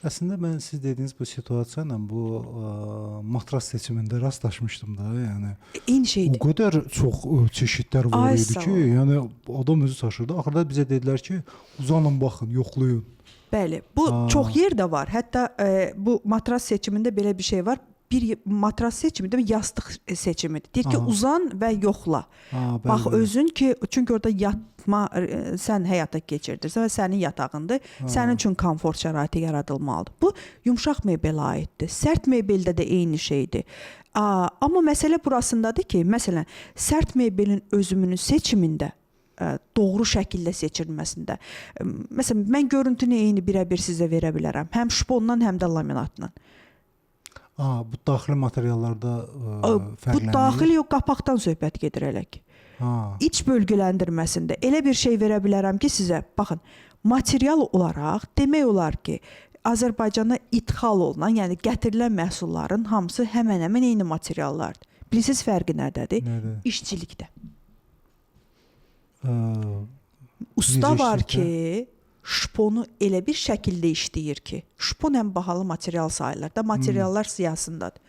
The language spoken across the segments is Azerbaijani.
Əslində mən siz dediyiniz bu situasiya ilə bu matras seçimində rastlaşmışdım da, yəni Eyni şeydir. O qədər çox çeşidlər var Ay, idi sağ ki, ol. yəni adam özü şaşırdı. Axırda bizə dedilər ki, uzanın baxın, yoxlayın. Bəli, bu çox yerdə var. Hətta bu matras seçimində belə bir şey var. Bir matras seçimi də yastıq seçimidir. Deyir ki, uzan və yoxla. Ha, bəli, Bax bəli. özün ki, çünki orada yatma sən həyata keçirdirsən və sənin yatağındır. Sənin üçün komfort şəraiti yaradılmalıdır. Bu yumşaq mebelə aiddir. Sərt mebeldə də eyni şeydir. Amma məsələ burasındadır ki, məsələn, sərt mebelin özümünün seçimində doğru şəkildə seçilməsində. Məsələn, mən görüntünü eyni birə-bir sizə verə bilərəm. Həm şpondan, həm də laminatla. Bu daxili materiallarda fərqlənir. Bu daxili yox, qapaqdan söhbət gedir elə ki. İç bölgüləndirməsində elə bir şey verə bilərəm ki, sizə baxın, material olaraq demək olar ki, Azərbaycana idxal olunan, yəni gətirilən məhsulların hamısı həmən-həmən eyni materiallardır. Bilirsiniz fərqi nədədir? Nədir? İşçilikdə. Usta Necə var işçilikdə? ki, şponu elə bir şəkildə işləyir ki, şpon ən bahalı material sayılır da, materiallar siyahısındadır.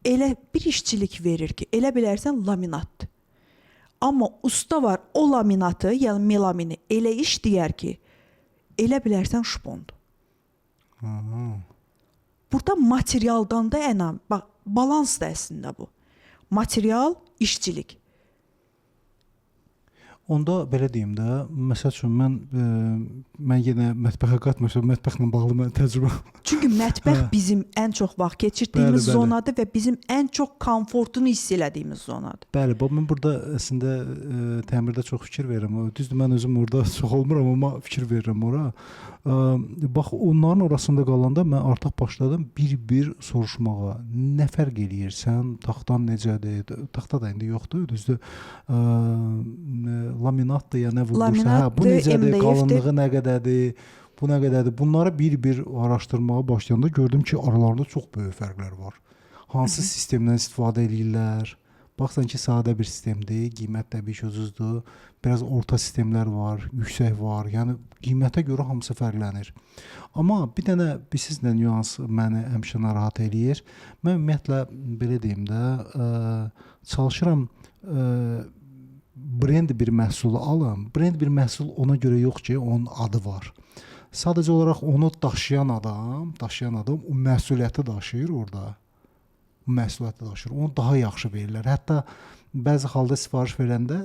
Elə bir işçilik verir ki, elə bilərsən laminatdır. Amma usta var o laminatı, yəni melamini elə işləyər ki, elə bilərsən şpondur. Burada materialdan da ən bax, balans da əslində bu. Material, işçilik. Onda belə deyim də, məsəl üçün mən yenə mətbəxə qatmışam, mətbəxlə bağlı mən təcrübə. Çünki mətbəx bizim ən çox vaxt keçirdiyimiz Bəli, bəli. zonadır və bizim ən çox komfortunu hiss elədiyimiz zonadır. Bəli, bax mən burada əslində təmirdə çox fikir verirəm. Düzdür, mən özüm orada çox olmuram, amma fikir verirəm ora. Bax onların orasında qalanda mən artıq başladım bir-bir soruşmağa. Nə fərq eləyir? Sən taxtan necədir? Taxta da indi yoxdur, düzdür. Laminatdır ya nə vurursa, hə, bu Laminatdır, necədir? MDF-dir. Qalınlığı nə qədərdir? Bu nə qədərdir? Bunları bir-bir araşdırmağa başlayanda gördüm ki, aralarında çox böyük fərqlər var. Hansı sistemdən istifadə eləyirlər? Baxsan ki, sadə bir sistemdir, qiymət təbii ki, ucuzdur. Biraz orta sistemlər var, yüksək var. Yəni qiymətə görə hamısı fərqlənir. Amma bir dənə bilirsiniz nə nüans məni həmişə narahat eləyir. Mən ümumiyyətlə belə deyim də, çalışıram brend bir məhsulu alım. Brend bir məhsul ona görə yox ki, onun adı var. Sadəcə olaraq onu daşıyan adam, o məsuliyyəti daşıyır orada. Məsuliyyəti daşıyır. Onu daha yaxşı verirlər. Hətta bəzi halda sifariş verəndə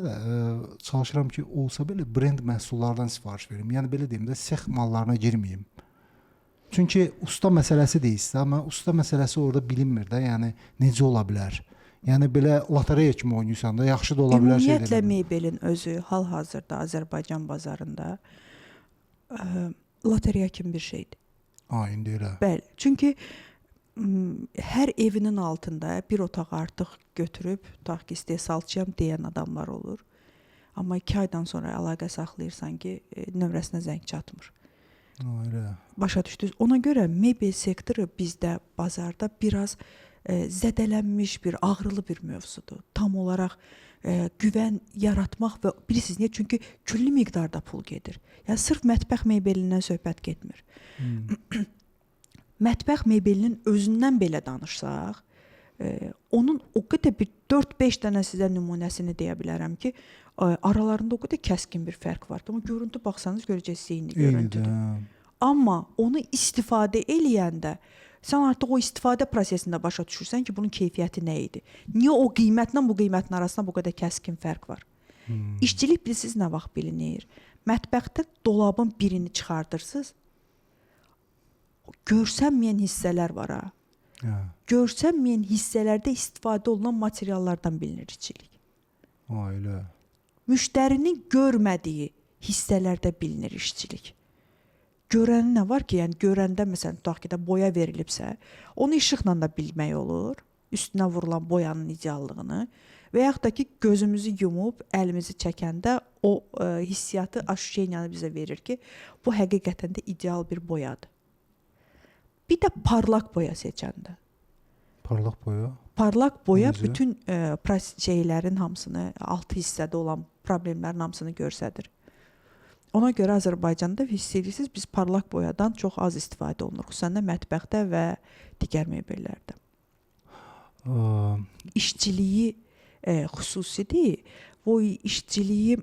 çalışıram ki, olsa belə brend məhsullardan sifariş verim. Yəni belə deyim də, sex mallarına girməyim. Çünki usta məsələsi deyilsə, amma usta məsələsi orada bilinmir də, yəni necə ola bilər? Yəni belə lotereya kimi oynayırsan da, yaxşı da ola bilər, şey də Ümumiyyətlə bilinmir. mebelin özü hal-hazırda Azərbaycan bazarında lotereya kimi bir şeydir. Ha, indi elə. Bəli, çünki hər evinin altında bir otaq artıq götürüb, tutaq ki, istehsalçıyam deyən adamlar olur. Amma 2 aydan sonra əlaqə saxlayırsan ki, nömrəsinə zəng çatmır. Ha, elə. Başa düşdünüz? Ona görə mebel sektoru bizdə bazarda biraz zədələnmiş bir, ağrılı bir mövzudur. Tam olaraq güvən yaratmaq və bilirsiniz niyə? Çünki külli miqdarda pul gedir. Yəni sırf mətbəx mebelindən söhbət getmir. Mətbəx mebelinin özündən belə danışsaq, onun o qədər bir 4-5 dənə sizə nümunəsini deyə bilərəm ki, aralarında o qədər kəskin bir fərq var ki, amma görüntü baxsanız görəcəksiniz eyni görüntüdür. Eynidir. Amma onu istifadə eləyəndə sən artıq o istifadə prosesində başa düşürsən ki, bunun keyfiyyəti nə idi? Niyə o qiymətlə bu qiymətin arasında bu qədər kəskin fərq var? İşçilik bilirsiniz nə vaxt bilinir? Mətbəxdə dolabın birini çıxardırsınız. Görsənməyən hissələr var ha. Hə. Görsənməyən hissələrdə istifadə olunan materiallardan bilinir işçilik. Ha, elə. Müştərinin görmədiyi hissələrdə bilinir işçilik. Görənin nə var ki, yəni görəndə məsələn tutaq ki də boya verilibsə, onu işıqla da bilmək olur, üstünə vurulan boyanın ideallığını və yaxud da ki gözümüzü yumub əlimizi çəkəndə o hissiyatı, aşuşeniyanı bizə verir ki, bu həqiqətən də ideal bir boyadır. Bir də parlaq boya seçəndə. Parlaq boya? Parlaq boya Necə? bütün şeylərin hamısını, altı hissədə olan problemlərin hamısını göstərir. Ona görə Azərbaycanda hiss edirsiniz, biz parlaq boyadan çox az istifadə olunur, xüsusən də mətbəxdə və digər mebellərdə. İşçiliyi xüsusidir. O işçiliyi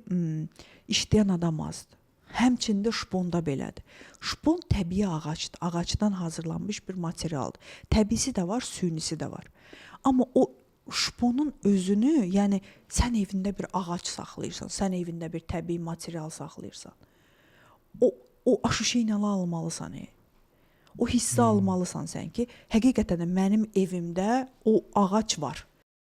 işləyən adam azdır. Həmçinin də şponda belədir. Şpon təbii ağacdır. Ağacdan hazırlanmış bir materialdır. Təbiisi də var, sünisi də var. Amma o şponun özünü, yəni sən evində bir ağac saxlayırsan, sən evində bir təbii material saxlayırsan. O ощущение almalısan. O hissi almalısan sən ki, həqiqətən də mənim evimdə o ağac var.